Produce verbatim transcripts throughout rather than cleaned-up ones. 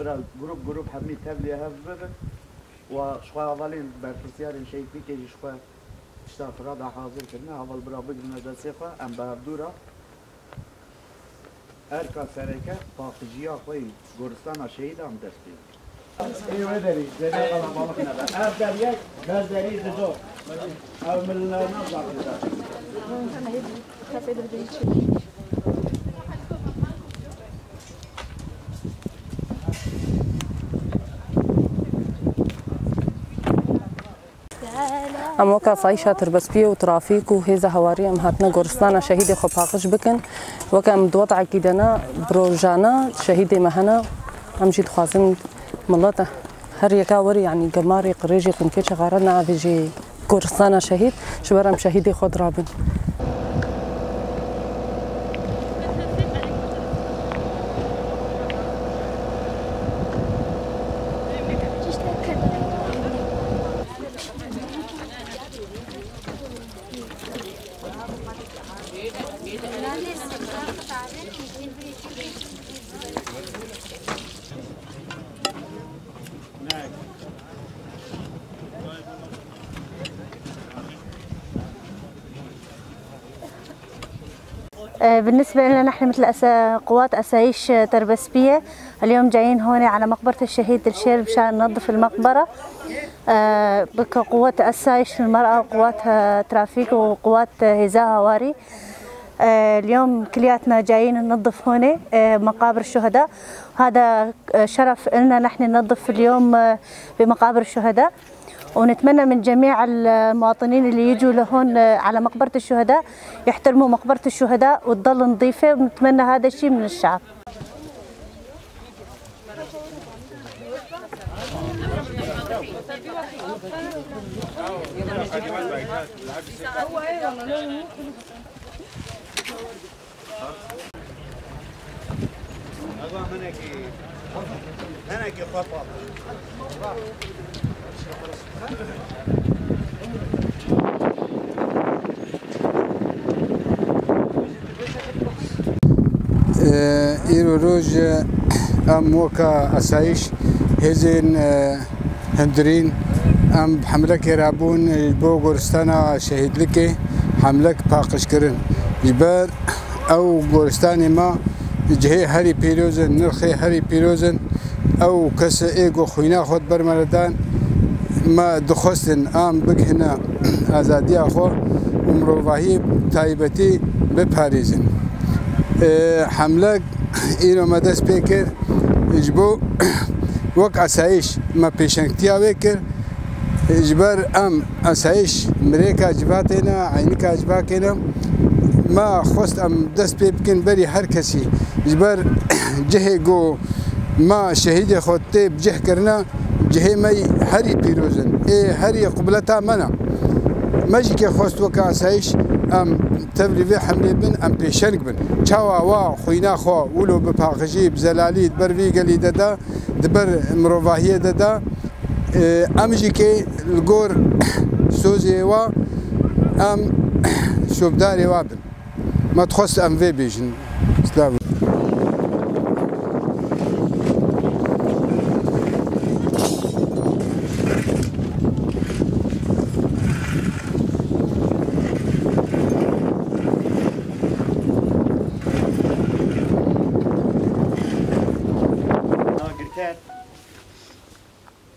Bira grup grup hemî tevlî hev bibin. Wa ji xwe hevalên berpirsiyarên şehîdlikê jî ji xwe tişta firada hazir kirine. Heval bira bigirine destê xwe, em bi hevdû re erka sereke paqijiya xwe yî goristana şehîdan dest pê. Ê wê derî, zêde qalabalix nebe. Ev der yek, ber derî dido. Ew milinayna zafê de. Em weke asayîşa tirbespiyê û trafîk û hêza hewarî em hatine goristana şehîdê xwe paqij bikin. Weke em di wedekî de ne, bi rojane şehîdê me hene. Em jî dixwazin milet her yeka werî, yanî gemarê, qirêjê, qinkê çaxare neavêjê goristana şehîd, ji ber em şehîdê xwe dirabin. آه، بالنسبة لنا نحن مثل أسا-، قوات أسايش تربسبية، اليوم جايين هون على مقبرة الشهيد الشير مشان ننظف المقبرة. آه، بك قوات أسايش المرأة وقوات، آه، ترافيك وقوات، آه، هزاع هواري. آه، اليوم كلياتنا جايين ننظف هون، آه، مقابر الشهداء. هذا، آه، شرف إلنا نحن ننظف اليوم، آه، بمقابر الشهداء. ونتمنى من جميع المواطنين اللي يجوا لهون، آه، على مقبرة الشهداء يحترموا مقبرة الشهداء وتضل نظيفة، ونتمنى هذا الشيء من الشعب. Îro roj em weka asayîş hêzên hundirîn em bi hemlekê re bûn ji bo goristana şehîdlikê hemlek paqij kirin. Ji ber ew goristanê me cihê herî pîroz in, nirxê herî pîroz in. Ew kes ê ku xwîna xwe di ber me re dan, me dixwestin em bigihine azadiya xwe û mirovahiyê taybetî biparêzin. Ê, hemlek îro me dest pê kir, ji bo wek asayîş me pêşengtiya wê kir. Ji ber em asayîş mirêka civatê ne, eynika civakê ne. Me xwest em dest pê bikin berî her kesî. Ji ber cihê ku me şehîdê xwe tê bi cih kirine, cihê me yî herî pîroz in. Ê herî qubleta me ne. Me jî kê xwest weke asayîş em tevlî vê hemlê bin, em pêşeng bin. Çawa wa xwîna xwe wilo bi paqijî, bi zelalî di ber vî gelî de da, di ber mirovahiyê de da, e, em jî kê li gor sozê wa em şopdarê wa bin. Me dixwest em vê bêjin. Silav. Dagirker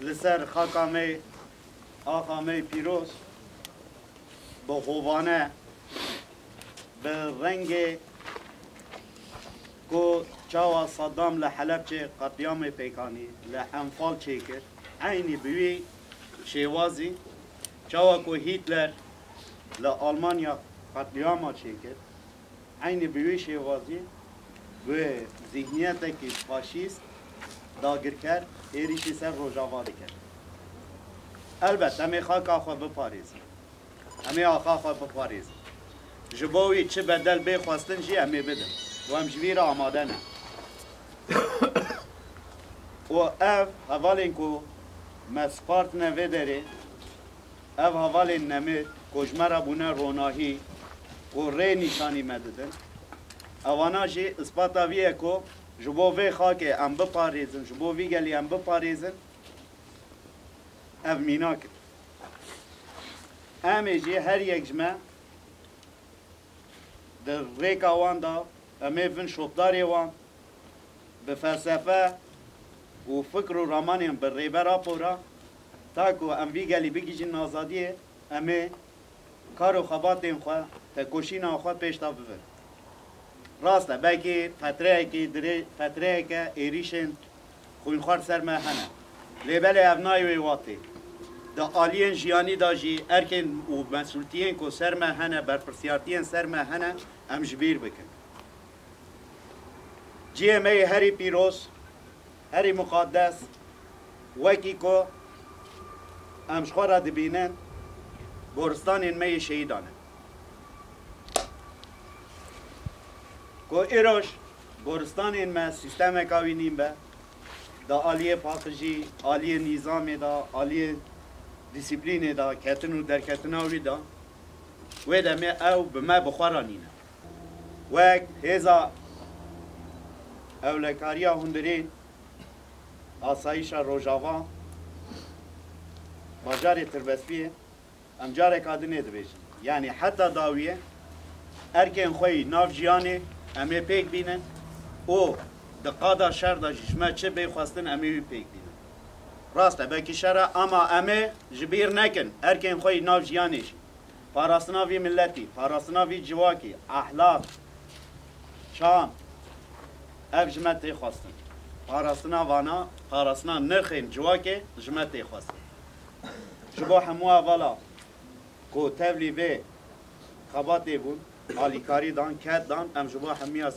li ser xaka me, axa me pîroz, bi hovane, bi rengê ku çawa Saddam li Helebçê qetlîamê pêk anî, li Enfal çêkir, eynî bi wî şêwazî, çawa ku Hîtler li Almanya qetlîama çêkir, eynî bi wî şêwazî, bi zîhniyetekî faşîst, dagirker êrîşî ser Rojava dikir. Elbet, em ê xaka xwe biparêzin. Em ê axa xwe biparêzin. Ji bo wî çi bedel bê xwestin jî em ê bidin. Û em ji vî re amade ne. Û ev hevalên ku me spartine vê derê, ev hevalên nemir ku ji me re bûne ronahî, ku rê nîşanî me didin, ewana jî ispata vî ye ku Ji bo vê xakê em biparêzin, ji bo vî gelî em biparêzin, ev mînak in. Em ê jî her yek ji me di rêka wan de em ê bin şopdarê wan, bi felsefe û fikr û ramanên bi Rêber Apo re, ta ku em vî gelî bigihîjin azadiyê, em ê kar û xebatên xwe, tekoşîna xwe pêş de bibin. Rast e, belkî fetreyekê dirê, fetreyeke êrîşên xwînxwar ser me hene. Lê belê ev nayê wê watê. Di aliyên jiyanî de jî erkên û mesûltiyên ku ser me hene, berpirsiyartiyên ser me hene, em ji bîr bikin. Cihê me yê herî pîroz, herî muqaddes, wekî ku em ji xwe re dibînin, goristanên me yê şehîdan in. Ku îroj goristanên me sîstemeka wî nîn be, di aliyê paqijî, aliyê nîzamê de, aliyê dîsîplînê de, ketin û derketina wî de, wê demê ew bi me bi xwe re nîne. Wek hêza ewlekariya hundirîn, asayîşa Rojava, bajarê Tirbespiyê, em careka din ê dibêjin. Yanî heta dawiyê erkên xwe yî nav jiyanê em ê pêk bînin û di qada şer de jî ji me çi bê xwestin em ê wî pêk bînin. Rast e, belkî şer e, ama em ê ji bîr nekin erkên xwe yî nav jiyanê jî. Parastina vî miletî, parastina vî civakî, ehlaq, çand, ev ji me tê xwestin. Parastina vana, parastina nirxên civakê ji me tê xwestin. Ji bo hemû hevala ku tevlî vê xebatê bûn, alîkarî dan, ked dan, em ji bo hemiya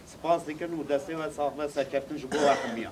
spas dikin û destê we sax be, serkeftin ji bo we hemiya.